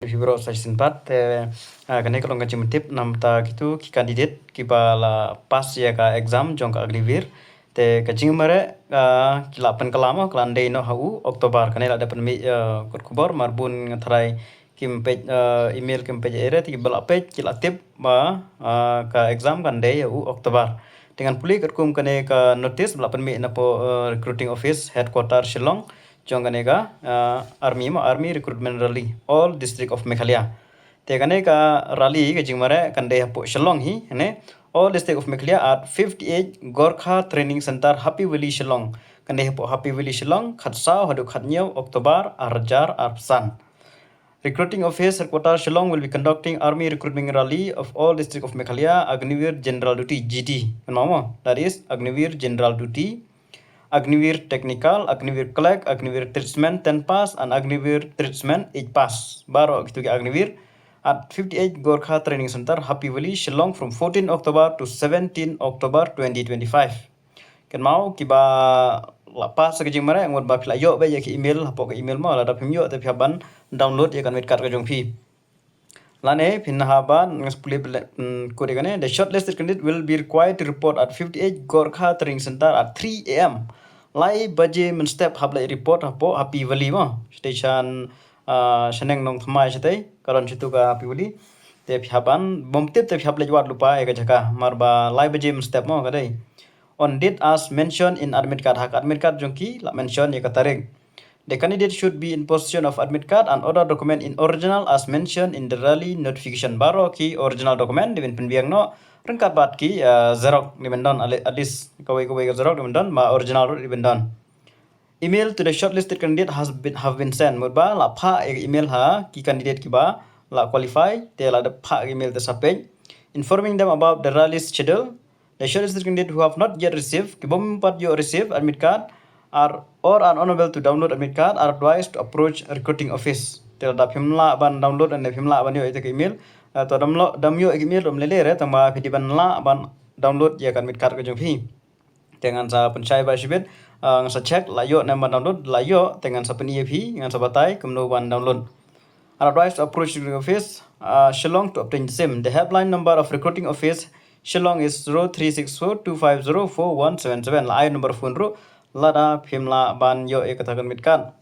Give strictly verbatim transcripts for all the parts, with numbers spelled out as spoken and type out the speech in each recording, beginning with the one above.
Phi baroh sa shisien pat te, ah, kane ka long ka jingpyntip namar kito ki candidate kiba la pass ïa ka exam jong ka Agniveer. Te ka jingmareh, ah, ki la pynkylla mo, ka la dei noh ha u October. Kane la dep pynmih, ah, kot khubor, mar bun nga tharai kim peit, ah, email kim peit ïa ere, te kiba la peit ki la tip ba, ah, ka exam kan dei ha u October. Te ngan pule katkum kane ka notice ba la pynmih na pdeng, ah, recruiting office headquarter Shillong jong kane ka, ah, army mo, army recruitment rally, all district of Meghalaya. Te kane ka rally ka jingmareh kan dei hapoh Shillong hi, ne? All district of Meghalaya at fifty-eight Gorkha Training Centre, Happy Valley, Shillong. Kan dei hapoh Happy Valley, Shillong, khatsaw haduh khathynñiew October arhajar arphew san. Recruiting Office Headquarter Shillong will be conducting Army Recruitment Rally of all district of Meghalaya, Agniveer General Duty, G D. Kan mama, that is Agniveer General Duty, Agniveer Technical, Agniveer Clerk, Agniveer Tradesman ten pass, and Agniveer Tradesman eight pass. Baroh kito ki Agniveer at fifty-eight Gorkha Training Centre, Happy Valley, Shillong from fourteen October to seventeen October twenty twenty-five. Kan mama kiba la pass ka jingmareh, ngut ba phi la ïoh beit ïa ka email, hapoh ka email mo, lada phim ïoh te phi hap ban download ïa ka admit card ka jong phi. Lane phin hap ban, ngan sa pule beit, mm, kut ïa kane, the shortlisted candidate will be required to report at fifty-eight Gorkha Training Centre at three A M. Lai baje mynstep hap leit report hapoh Happy Valley mo, station, ah, shaneng Nongthymmai shatei, ka don shatu ka Happy Valley. Te phi hap ban, bym tip te phi hap leit wad lypa ïa ka jaka, mar ba lai baje mynstep mo ka dei. On date as mentioned in admit card, ha ka admit card jong ki la mention ïa ka tarik. The candidate should be in possession of admit card and other document in original as mentioned in the rally notification. Baroh ki original document dei ban pynbiang noh, ryngkat bad ki, ah, xerox dei ban don, at le-, at least kawei kawei ka xerox dei ban don, ba original ruh dei ban don. Email to the shortlisted candidate has been, have been sent. Mut ba la phah ïa ka email ha ki candidate kiba la qualify, te la dep phah email te sa peit, informing them about the rally schedule. The shortlisted candidate who have not yet received, ki bym pat ïoh receive admit card, are, or are unable to download admit card, are advised to approach recruiting office. Te lada phim lah ban download ne phim lah ban ïoh ïa ka email, eh, to dam lo, dam ïoh email dam lei lei re, tangba phi dei ban lah ban download ïa ka admit card ka jong phi. Te ngan sa pynshai bha shibit, ah, ngan sa check la ïoh ne em ban download, la ïoh te ngan sa pyni ïa phi, ngan sa batai kumno ban download. Are advised to approach recruiting office, ah, Shillong to obtain the same. The helpline number of recruiting office Shillong is zero three six four two five zero four one seven seven. La ai number phone ruh lada phim lah ban ïoh ïa kata ka admit card.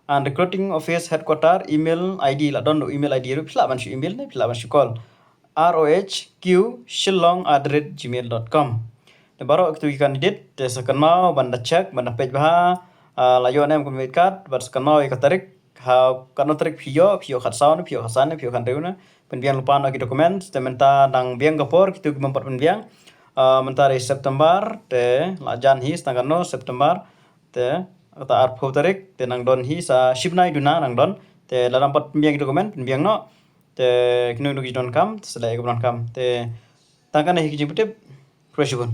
And recruiting office headquarter email I D la don, email I D ruh phi lah ban shu email ne phi lah ban shu call. R O H Q Shillong at the rate gmail dot com. Te baroh kito ki candidate te sa kynmaw ban da check, ban da peit bha, ah, la ïoh ne em ka admit card, bad sa kynmaw ïa ka tarik, ha katno tarik phi ïoh, phi ïoh khatsaw ne, phi ïoh khatsan ne, phi ïoh khathynriew ne, pynbiang lypa noh ki documents, te mynta dang biang ka por, kito ki bym pat pynbiang, ah, mynta dei September, te la jan hi, sa tang katno September, te kata arphew tarik, te nang don hi sa shibnai duna nang don, te lada ym pat pynbiang ki document, pynbiang noh, te kino kino ki jingdonkam, te sa leh ïa kaba donkam. Te tang kane hi ka jingpyntip, khublei shibun.